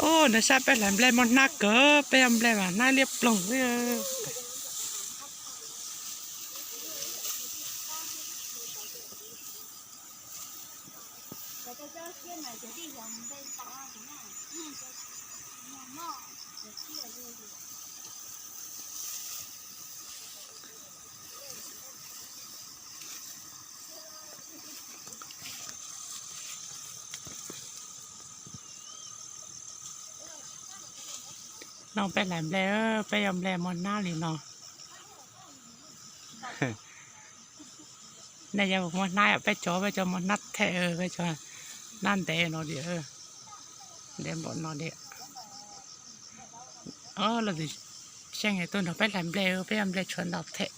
Ub, nws saib peb hlais nplej muaj hnab kawg, peb yuav nplej mas hnab liab ploog xwb. No peb hlais nplej, peb yuav nplej muaj hnab li no. Nej yuav muaj hnab, peb cov, peb cov muaj hnab them, peb cov hnab ntev no li, ntev npaum no li. Los tus Xyeej tuaj nrog peb hlais nplej, peb yuav nplej tshuav ntau them.